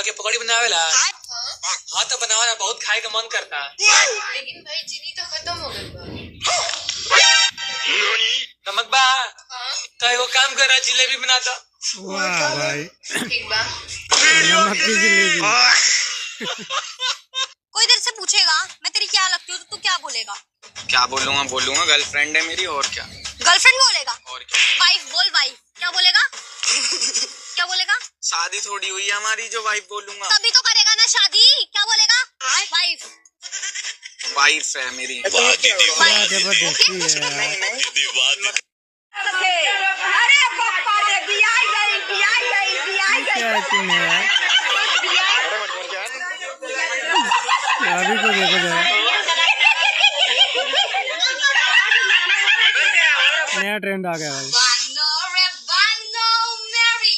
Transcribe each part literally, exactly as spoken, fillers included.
के पकौड़ी बनावेला? हाँ। हाँ, तो बनावा ना, बहुत खाए का मन करता। लेकिन भाई, चीनी तो खत्म हो गई बा। नमक बा? हाँ। तो एगो काम करा, जिलेबी बना दो। वाह भाई। ठीक बा। नमक की जिलेबी। कोई तेरे से पूछेगा, "मैं तेरी क्या लगती हूँ?" तो तू क्या बोलेगा? क्या बोलूंगा? बोलूंगा, "गर्लफ्रेंड है मेरी, और क्या?" गर्लफ्रेंड बोलेगा? और क्या? वाइफ बोल, वाइफ। क्या बोलेगा? क्या बोलेगा? शादी थोड़ी हुई है हमारी जो वाइफ बोलूंगा। तभी तो करेगा ना शादी। क्या बोलेगा? वाइफ। वाइफ है मेरी। वाह दीदी, वाह। वाह, जबरदस्ती है। दीदी, वाह दीदी। अरे बाप रे, बियाह गई, बियाह गई, बियाह गई। क्या एक्टिंग है यार? भाभी को देखो जरा। नया ट्रेंड आ गया भाई। बानो रे बानो मेरी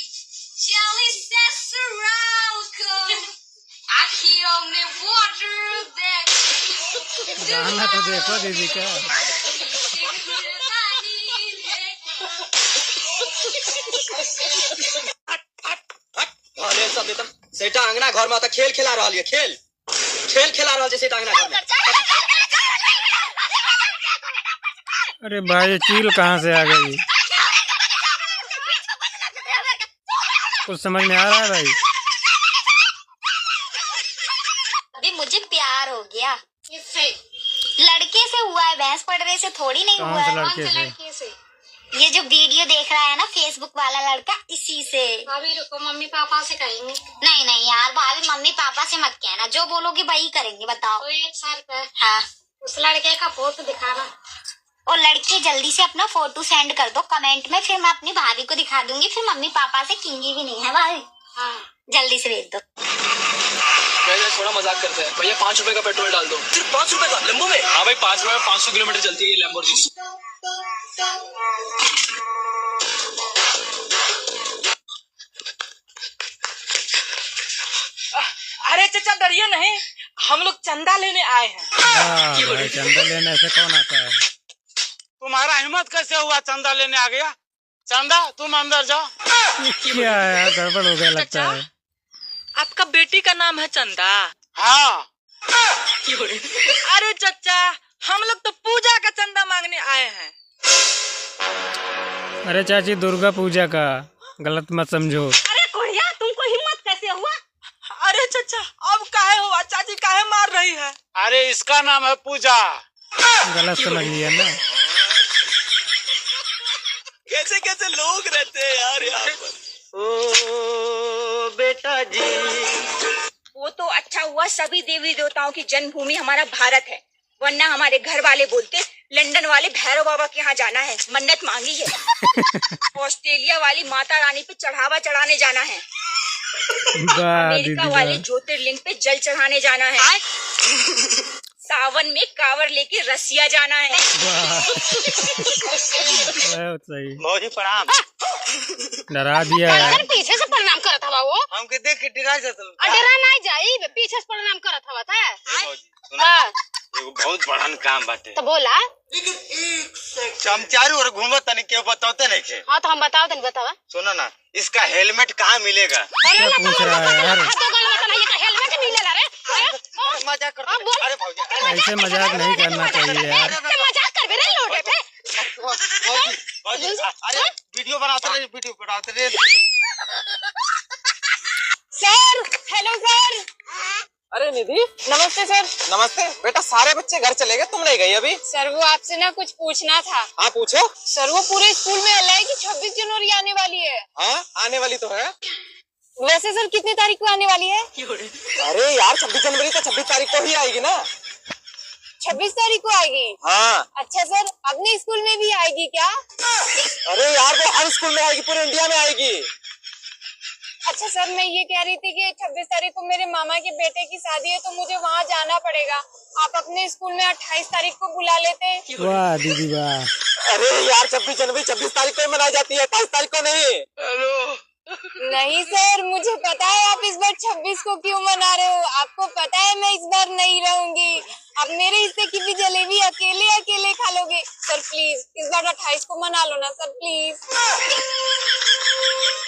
जाली ससुराल को, आँखियों में वाटर देखो। गाना तो देखो दीदी का। हट, हट, हट। हाँ, ले सब देतन। सेटा अंगना घर में आता, खेल खेला रहल है, खेल। खेल खेला रहल छै सेटा अंगना घर में। अरे भाई, ये चील कहाँ से आ गई? कुछ समझ में आ रहा है भाई? अभी मुझे प्यार हो गया। किससे? लड़के से हुआ है, भैंस पड़ने से थोड़ी नहीं हुआ है। कौन से लड़के से? ये जो वीडियो देख रहा है ना Facebook वाला लड़का, इसी से। भाभी रुको, मम्मी पापा से कहेंगे। नहीं, नहीं यार, भाभी मम्मी पापा से मत कहना, जो बोलोगी वही करेंगे, बताओ। तो एक साल का है। हाँ। उस लड़के का फोटो दिखाना। और लड़के जल्दी से अपना फोटो सेंड कर दो कमेंट में, फिर मैं अपनी भाभी को दिखा दूंगी, फिर मम्मी पापा से किंगी भी नहीं है भाभी। हाँ। जल्दी से भेज दो। भैया, थोड़ा मजाक करते हैं। भैया, पाँच रुपए का पेट्रोल डाल दो। सिर्फ पाँच रुपए का? लेम्बो में? हाँ भाई, पाँच रुपए में पाँच सौ किलोमीटर चलती है ये लैम्बोर्गिनी। अरे चाचा, डरिए नहीं, हम लोग चंदा लेने आए हैं। वाह भाई, चंदा लेने ऐसे कौन आता है? तुम्हारा हिम्मत कैसे हुआ, चंदा लेने आ गया? चंदा, तुम अंदर जाओ। ये क्या है यार, गड़बड़ हो गया लगता है। आपका बेटी का नाम है चंदा? हाँ। अरे चच्चा, हम लोग तो पूजा का चंदा मांगने आए हैं। अरे चाची, दुर्गा पूजा का, गलत मत समझो। अरे कोढ़िया, तुमको हिम्मत कैसे हुआ? अरे चच्चा, अब काहे हुआ? चाची काहे मार रही है? अरे इसका नाम है पूजा। गलत समझ लिया ना। कैसे कैसे लोग रहते हैं यार यहाँ पर। ओ बेटा जी। वो तो अच्छा हुआ, सभी देवी देवताओं की जन्मभूमि हमारा भारत है, वरना हमारे घर वाले बोलते लंदन वाले भैरव बाबा के यहाँ जाना है, मन्नत मांगी है। ऑस्ट्रेलिया वाली माता रानी पे चढ़ावा चढ़ाने जाना है। वाह, अमेरिका दीदी वाले वाह। ज्योतिर्लिंग पे जल चढ़ाने जाना है। सावन में कांवर लेके रसिया जाना है। वाह। बहुत सही। भौजी प्रणाम। डरा दिया यार। अरे पीछे से प्रणाम करत हवा वो। हमके देख के डरा जात लोग। आ, डरा ना जाई, पीछे से प्रणाम करत हवा था। ए भौजी, सुनो। हाँ। एगो बहुत बड़हन काम बाटे। तो बोला। हम चारू ओर घूमत तनी, केहू बतौते नइखे। हाँ, तो हम बताओ तनी, बतावा। सुनो ना, इसका हेलमेट कहाँ मिलेगा? अरे, क्या पूछ रहा है यार? हाथों गल में तो नहीं, ये तो हेलमेट मिलेला रे। अरे, अरे, मजाक करते। हाँ, बोल। अरे भौजी, अरे, ऐसे मजाक नहीं करना चाहिए यार। अरे, मजाक करबे रे लोटे पे। भौजी, भौजी, अरे, वीडियो बनाते रहे, वीडियो बनाते रहे। सर, हेलो सर। अरे निधि। नमस्ते सर। नमस्ते। बेटा, सारे बच्चे घर चले गए, तुम नहीं गई अभी। सर, वो आपसे ना कुछ पूछना था। हाँ, पूछो। सर, वो पूरे स्कूल में हल्ला है कि छब्बीस जनवरी आने वाली है। हाँ, आने वाली तो है। वैसे सर, कितनी तारीख को आने वाली है? अरे यार, छब्बीस जनवरी तो छब्बीस तारीख को ही आएगी ना। छब्बीस तारीख को आएगी? हाँ। अच्छा सर, अपने स्कूल में भी आएगी क्या? अरे यार, वो हर स्कूल में आएगी, पूरे इंडिया में आएगी। अच्छा सर, मैं ये कह रही थी कि छब्बीस तारीख को मेरे मामा के बेटे की शादी है, तो मुझे वहाँ जाना पड़ेगा। आप अपने स्कूल में अट्ठाईस तारीख को बुला लेते। वाह दीदी वाह। अरे यार, छब्बीस जनवरी छब्बीस तारीख को ही मनाई जाती है, अट्ठाईस तारीख को नहीं। हेलो। नहीं सर, मुझे पता है आप इस बार छब्बीस को क्यों मना रहे हो। आपको पता है मैं इस बार नहीं रहूंगी। आप मेरे हिस्से की भी जलेबी अकेले अकेले खा लोगे। सर प्लीज, इस बार अट्ठाईस को मना लो ना सर, प्लीज।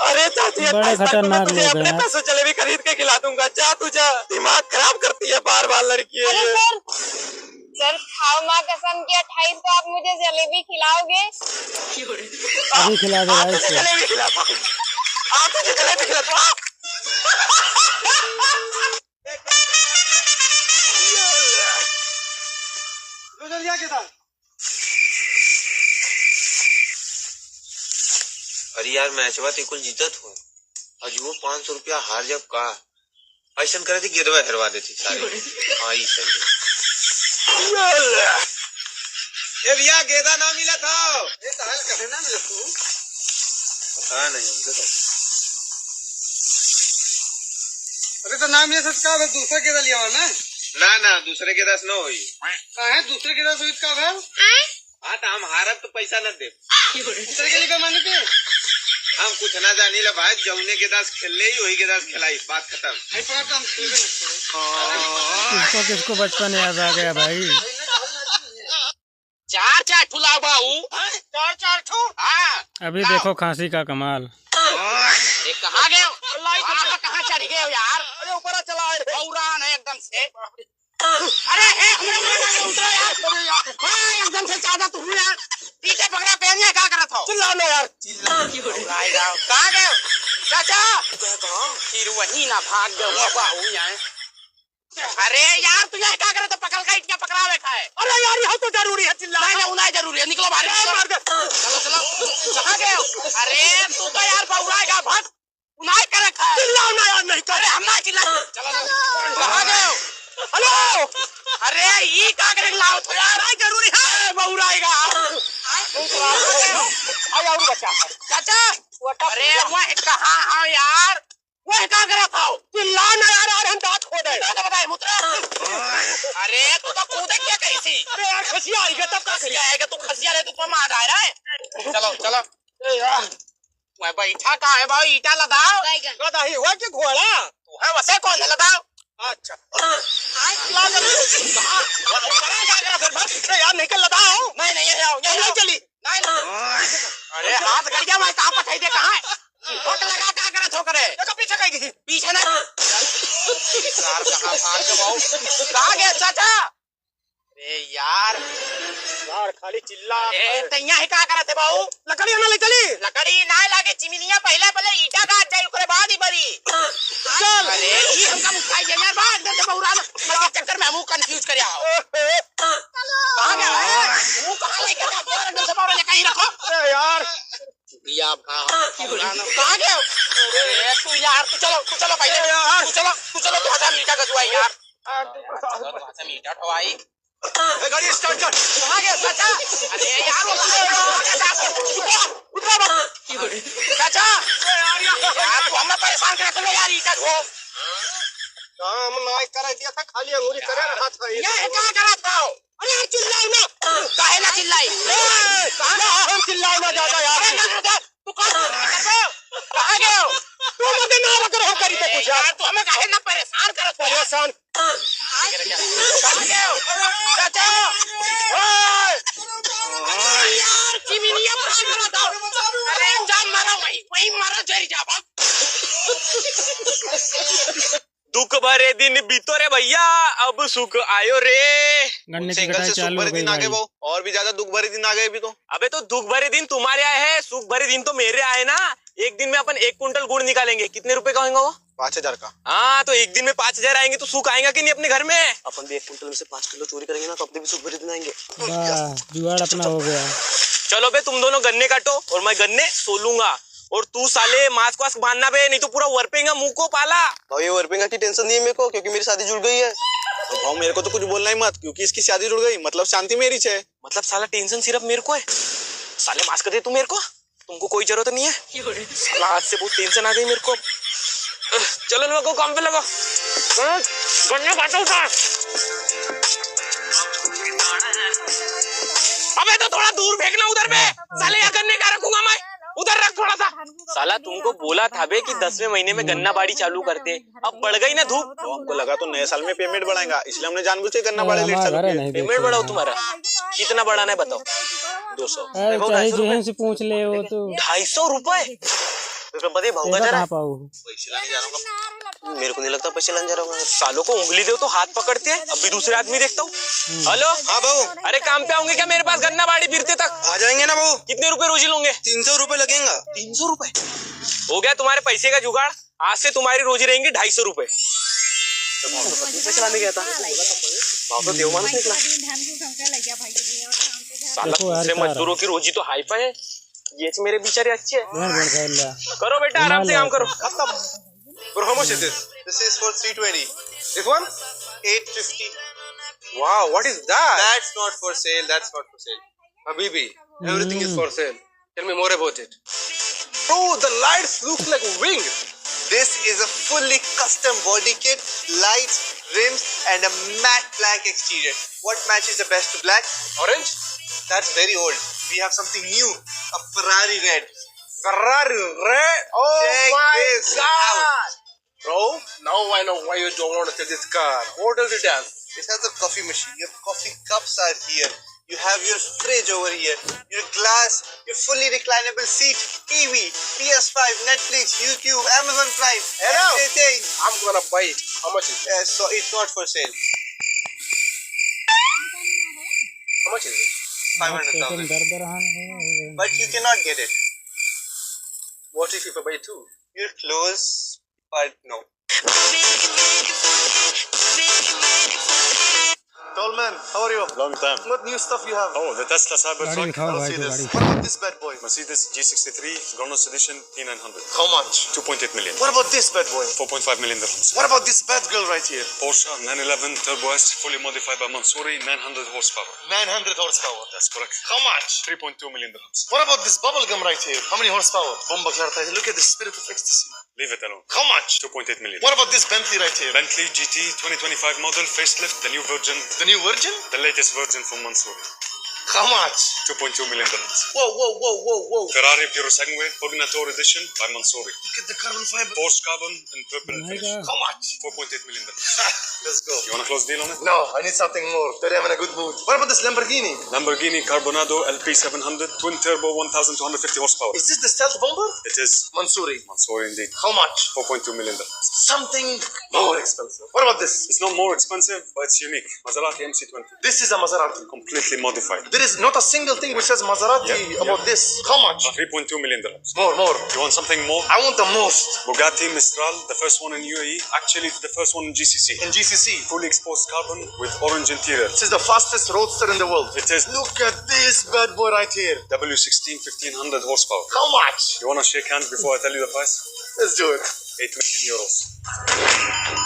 अरे चाची, बड़े अट्ठाईस तारीख को मैं खतरनाक तुझे लोग हैं अपने यार। पैसों जलेबी खरीद के खिला दूंगा। जा तू जा, दिमाग खराब करती है बार बार लड़की है अरे ये। सर, सर, खाओ माँ कसम की अट्ठाईस को आप मुझे जलेबी खिलाओगे? अभी खिला दे आप भाई तुझे इसको। जलेबी खिलाता हूँ। आप तुझे जलेबी खिलाता हूँ। अरे यार, मैचवा ते कुल जीतत हो, और जो पाँच सौ रुपया हार जब का, ऐसन करे थे, गेदवा हेरवा देती सारी। हाँ, ई सही है। ए भैया, गेदा ना मिला था। ए, ताल कहे ना मिला तू? पता नहीं, हमको तो। अरे, तो ना मिला था, तो का बस दूसरा गेदा लिया ना? ना, ना, दूसरे गेदा से न होई। काहे दूसरे गेदा से होई, तो का भा? हाँ, तो हम हारब तो पैसा न देब। दूसरे के लिए बेमानी पे? हम कुछ ना जानी ला भाई, जौने गेदा से खेल ले ही, वही गेदा से खिलाई, बात खत्म। भाई, पर तो हम खेलबे न करो। किसको किसको बचपन याद आ गया भाई। चार चार ठुला बाऊ। चार चार ठू? हाँ। अभी लाओ। देखो खांसी का कमाल। अरे कहाँ गए हो? अल्लाह ही कहाँ, कहाँ चढ़ गए हो यार? अरे ऊपर चला आए रे। औरान है एकदम से। अरे हे, अरे, अरे, अरे, उतरो यार। अरे यार। हाँ, एकदम से ज्यादा तुम यार। पीछे पकड़ा पहन लिया, क्या करत हो? चिल्लाओ ना यार। चिल्ला। कहाँ गए हो? चाचा। फिर वही ना भाग गए, हुआ बाहू यहाँ। अरे यार, तू यहाँ क्या करत हो? पकड़ का इटका पकड़ावे खाए। अरे यार, यह तो जरूरी है, चिल्ला। नहीं, नहीं, उनाई जरूरी है, निकलो बाहर, ए, निकलो। मार दे। चलो, चलो। कहाँ गए हो? अरे, तू तो यार बउराएगा, भाग। उनाई करे खाए। चिल्लाओ ना यार, नहीं कर। अरे, हम ना चिल्ला। चलो, चलो। कहाँ गए हो? हेलो। अरे, ई का करे लाओ तो यार? नहीं जरूरी है, बउराएगा। भाई, और बचा। चाचा। अरे, वह कहाँ है यार? वह का करत हो? चिल्ला ना यार, यार हम दांत खोदे। दांत बताए, मुतरा। अरे, तू तो कूदे क्या कहीं सी? अरे यार, खसिया आएगा तब का करी? खसिया आएगा, तू खसिया रहे, तू तो मार रहा है। चलो, चलो। ए यार। मैं बैठा का है बाबू, ईटा लदाओ। गदा ही हुआ कि घोड़ा? तू है वसे कौन है लदाओ? अच्छा। ला जल्दी। कहाँ? वो ऊपर आ जा, अगर फिर बस। अरे यार, निकल लदाओ। नहीं, नहीं, ये आओ, ये नहीं आओ। चली। नहीं, नहीं। अरे हाथ गड़ गया, मैं कहाँ पठाई दे, कहाँ है? भोक लगा, का करत हो करे? देखो पीछे कहीं गई। पीछे ना। यार कहाँ भाग गए बाबू? कहाँ गए चाचा? अरे यार। यार खाली चिल्ला। ए, तैया है का करत है बाबू? लकड़ी ना ले चली। लकड़ी ना लागे, चिमिनिया पहले, पहले ईटा काट जाए, ओकरे बाद ही बरी। चल। अरे, ई हमका उठाई दे यार, बा, अंदर से बउरा ना, मतलब चक्कर में हमहू confuse करे आओ। कहाँ गया है? वो कहाँ लेके जाते हो? अंदर से बउरा लेके ही रखो। अरे यार। चुड़िया भा, कहाँ गया? अरे, तू यार, तू चलो, तू चलो पहले। अरे यार। तू चलो, तू चलो, तू हटा मीठा गजुआई यार। यार, तू चलो, तू हटा मीठा ठवाई। ए, गाड़ी start कर। कहाँ गया चाचा? अरे यार, वो कहाँ गया? उतरा, उतरा बा। चाचा, ए यार, यार। यार, तू हमें परेशान कर, चलो यार, ईटा ढो। काम ना करे दिया था, खाली अंगुरी करे रहा था ये। ये क्या कर रहा था? अरे यार, चिल्लाओ ना। काहे ना चिल्लाई? ए, कहाँ ना हम चिल्लाओ ना ज्यादा यार। अरे, ना, ना, ना। तू कहाँ, कहाँ गए हो? तू मत ना रख रहा करी तो कुछ यार। यार, तू हमें काहे ना परेशान करत हो यार? परेशान। कहाँ गए हो? चाचा! ओए! अरे यार, चिमिनिया पकड़ लो तो। अरे, जान मारा वही, वही मारा, जरी जा, भाग। दुख भरे दिन बीतो रे भैया, अब सुख आयो रे। गन्ने की कटाई चालू हो गई भाई। और भी ज्यादा दुख भरे दिन आ गए अभी तो। अबे तो दुख भरे दिन तुम्हारे आए हैं, सुख भरे दिन तो मेरे आए ना। एक दिन में अपन एक कुंटल गुड़ निकालेंगे, कितने रुपए का होगा वो? पाँच हजार का। हाँ, तो एक दिन में पाँच हजार आएंगे तो सुख आएगा कि नहीं अपने घर में? अपन भी एक कुंटल में से पाँच किलो चोरी करेंगे ना, तो अपने भी सुख भरे दिन आएंगे। वाह, जुगाड़ अपना हो गया। चलो बे, तुम दोनों गन्ने काटो और मैं गन्ने सोलूंगा। और तू साले mask वास्क बांधना बे, नहीं तो पूरा वरपेंगा मुंह को पाला। भाई, ये वरपेंगा की tension नहीं है मेरे को, क्योंकि मेरी शादी जुड़ गई है। तो भाव मेरे को तो कुछ बोलना ही मत, क्योंकि इसकी शादी जुड़ गई, मतलब शांति मेरी छे। मतलब साला tension सिर्फ मेरे को है। साले mask दे तू मेरे को, तुमको कोई जरूरत नहीं है। साला आज से बहुत tension आ गई मेरे को। चलो लोगों, काम पे लगो। गन्ने काटो उधर। अबे तो थोड़ा दूर फेंकना उधर पे। साले, यहाँ गन्ने का रखूंगा मैं, उधर रख थोड़ा सा। साला तुमको बोला था बे कि दसवें महीने में गन्ना बाड़ी चालू करते, अब पड़ गई ना धूप। तो हमको लगा तो नए साल में payment बढ़ाएगा, इसलिए हमने जानबूझ के गन्ना बाड़ी late चालू किया। Payment बढ़ाओ तुम्हारा, कितना बढ़ाना है बताओ? दो सौ। अरे, देखो, चाहे ढाई सौ रुपए। जेहन से पूछ ले, वो तो ढाई सौ रुपए? विक्रम पति, भाऊ का तेरा जा रहा है? कहाँ पाऊ? पैसे लाने जा रहा हूँ। मेरे को नहीं लगता पैसे लाने जा रहा हूँ। सालों को उंगली दो तो हाथ पकड़ते हैं, अभी दूसरे आदमी देखता हूँ। हेलो। हाँ भाऊ। अरे काम पे आओगे क्या मेरे पास गन्ना बाड़ी फिरते तक? आ जाएंगे ना भाऊ। कितने रुपए रोजी लोगे? तीन सौ रुपए लगेगा। तीन सौ रुपए? हो गया तुम्हारे पैसे का जुगाड़, आज से तुम्हारी रोजी रहेंगी ढाई सौ रुपए। तो भाऊ तो पच्चीस पैसे लाने गया था। भाऊ तो देव मानुस निकला। साला दूसरे मजदूरों की रोजी तो हाई फाई है, येच मेरे बिचारे अच्छे हैं। करो बेटा, आराम से काम करो। Bro, how much is this? This is for three twenty. This one? Eight fifty. Wow, what is that? That's not for sale. That's not for sale. Habibi, everything is for sale. Tell me more about it. Bro, the lights look like wing. This is a fully custom body kit, lights, rims, and a matte black exterior. What matches the best to black? Orange? That's very old. We have something new. A Ferrari red. Ferrari red? Oh my God! Bro, now I know why you don't want to sell this car. What does it have? It has a coffee machine. Your coffee cups are here. You have your fridge over here. Your glass, your fully reclinable seat, T V, P S five, Netflix, YouTube, Amazon Prime, everything. I'm gonna buy it. How much is it? Uh, so it's not for sale. How much is it? Five hundred thousand. But you cannot get it. What if, if I buy two? You're close, but no. Tall man, how are you? Long time. What new stuff you have? Oh, the Tesla Cybertruck. What about this bad boy? Mercedes G sixty-three, Kronos Edition, P nine hundred. How much? Two point eight million. What about this bad boy? Four point five million dirhams. What about this bad girl right here? Porsche nine eleven Turbo S, fully modified by Mansouri, nine hundred horsepower. Nine hundred horsepower. That's correct. How much? Three point two million dirhams. What about this bubble gum right here? How many horsepower? Bomba klarta hai. Look at the Spirit of Ecstasy. Leave it alone. How much? Two point eight million. What about this Bentley right here? Bentley G T twenty twenty-five model, facelift, the new version. The new version? The latest version from Mansouri. How much? Two point two million dirhams. Whoa, whoa, whoa, whoa, whoa. Ferrari Purosangue, Pugnator Edition by Mansouri. Look at the carbon fiber. Forged carbon and purple finish. How much? Four point eight million dirhams. Let's go. You wanna close deal on it? No, I need something more. Today I'm in a good mood. What about this Lamborghini? Lamborghini Carbonado L P seven hundred, twin turbo, one thousand two hundred fifty horsepower. Is this the stealth bomber? It is. Mansouri. Mansouri indeed. How much? Four point two million dirhams. Something more expensive. What about this? It's not more expensive, but it's unique. Maserati M C twenty. This is a Maserati. Completely modified. There is not a single thing which says Maserati about this. Yep, yep. How much? Three point two million dirhams. More, more. You want something more? I want the most. Bugatti Mistral, the first one in U A E. Actually, it's the first one in G C C. In G C C. Fully exposed carbon with orange interior. This is the fastest roadster in the world. It is. Look at this bad boy right here. W sixteen, fifteen hundred horsepower. How much? You wanna shake hands before I tell you the price? Let's do it. Eight million euros.